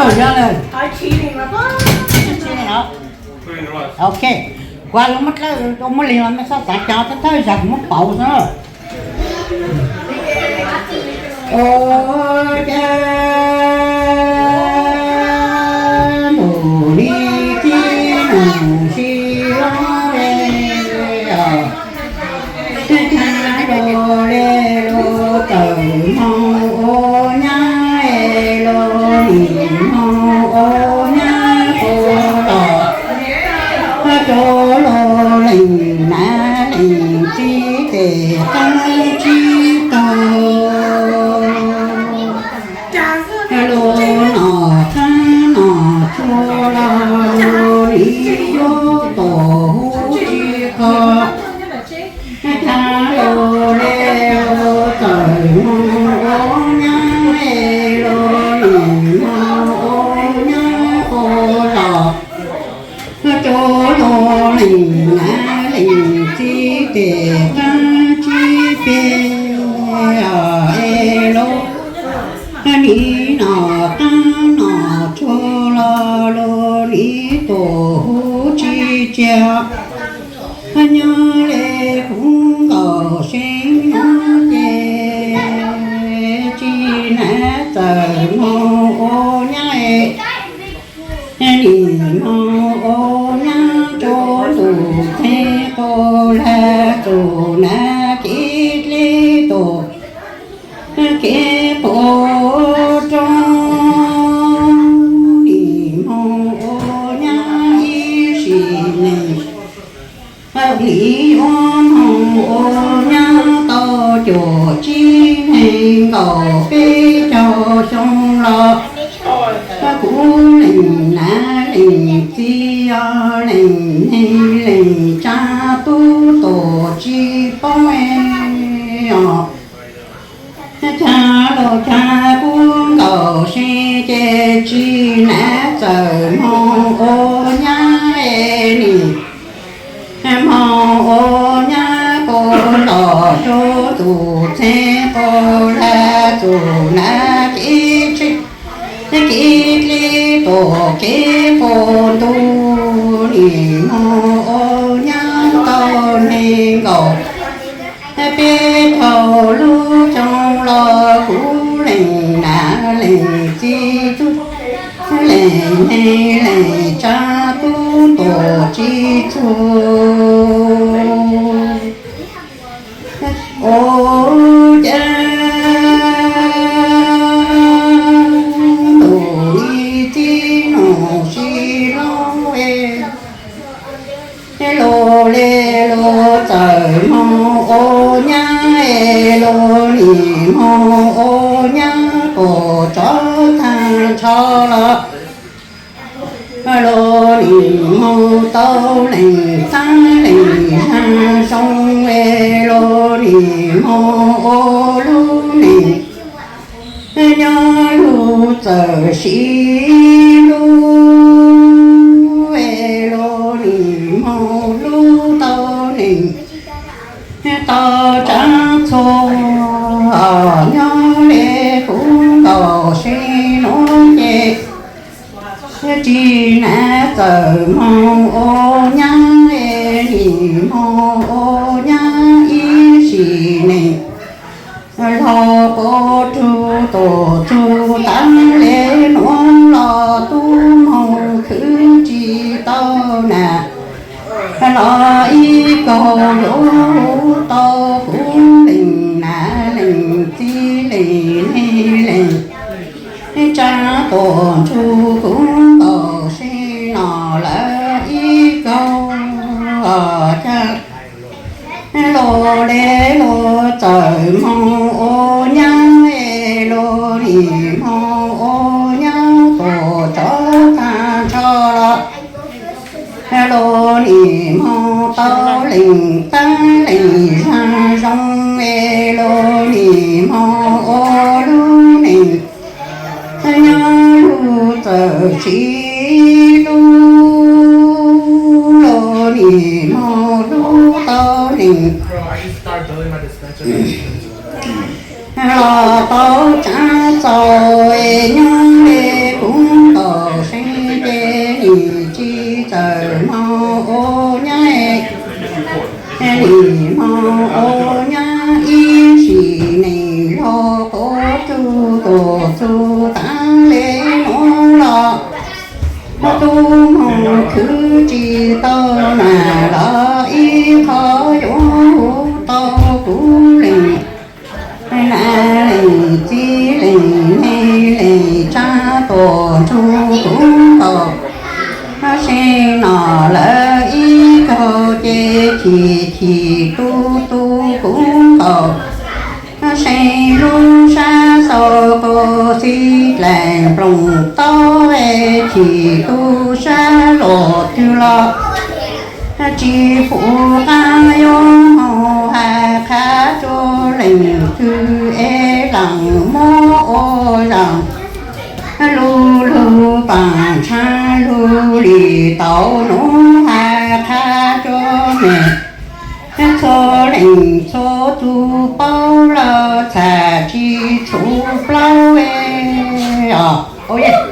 Yog lawm. Ok, kuv lub muab dlawb ua muab li los mej txhob xav cas, thawj thawj zag kuv muab pauv xwb. Ua cas mus li tib mus si los le, thaum le los txawm mus ua nyab es los nim mus ua nyab puag tom, rau los leej nam leej txiv tes qab tsib taug. Los nom qab nom tsua los li yuav tom huv tsis kho. Thaum los le los txawm mus ua nyab es los nim mus ua nyab puag tom, rau los leej nam leej txiv tes qab tsib peb es los nim nom qab nom tsua los los nim tuam huv tsis tsiag. Nyob li kuv nkaus seev no ces tsis nam txawm mus ua nyab es nim mus ua nyab rau tus txheeb quas lag tus nam kev dleb tus kev puas rau, nim mus ua nyab ib sim neej. Nim yuav mus ua nyab tau cuaj tsib nees nkaum peb caug xyoo los, kuv leej nam leej txiv, leej neeg leej tsav tub tuam tsis paub os. Cas los cas kuv nkaus seev ces tsis nam txawm mus ua nyab es nim mus ua nyab puag los rau tus txheeb quas lag tus nam kev tsheb, kev dleb tus kev puas ntuj, nim mus ua nyab tau nees nkaum peb caug lub xyoo los kuv leej nam leej txiv tub, leej neeg leej tsav tub tuam tsis txug. Ua cas mus li tib mus si los es los le los txawm mus ua nyab es los nim mus ua nyab puag tsov tag nrho los, los nim mus tau leej tag leej zag zoo es los nim mus ua lub neej nyob lub txawm siv lub es los nim mus lub tau neej tau tsav txhua. Nyob li kuv nkaus seev no ces tsis nam txawm mus ua nyab es nim mus ua nyab ib sim neej. Los puas tug tuam txug tas le nuav los tub moog khwv tsis tau nam los ib kaug yuav tau kuv leej nam leej txiv leej neeg leej tsav tuam txug kuv nkaus seev no lawm ib kaug cag. Los le los txawm moog ua nyab es los nim moog ua nyab tuam tsov tag nrho los, los nim moog tau leej tag leej zag zoo es los nim moog ua lub neej nyob lub txawm siv lub, los nim moog lub tau neej los tau tsav txaus es nyob le kuv tav le nuav los, tub moog khwv tsis tau nam los ib qho yuav hu tau kuv leej nam leej txiv leej neej leej tsav tuaj nrug kuv nkaus. See no lawv ib zaug ces chim chim tu tu kuv nkaus. See lub sab xaus quas xib dlaim nplooj taub, chim tu sab luas twg los tsis pum qab yuav moog has qha rua leej twg es laam muab ua zaam. Lug lug paam ntshav lug li tau nuav has qha rua mej, txhua leej txhua tug paub los txhaj tsis txhum plaub os.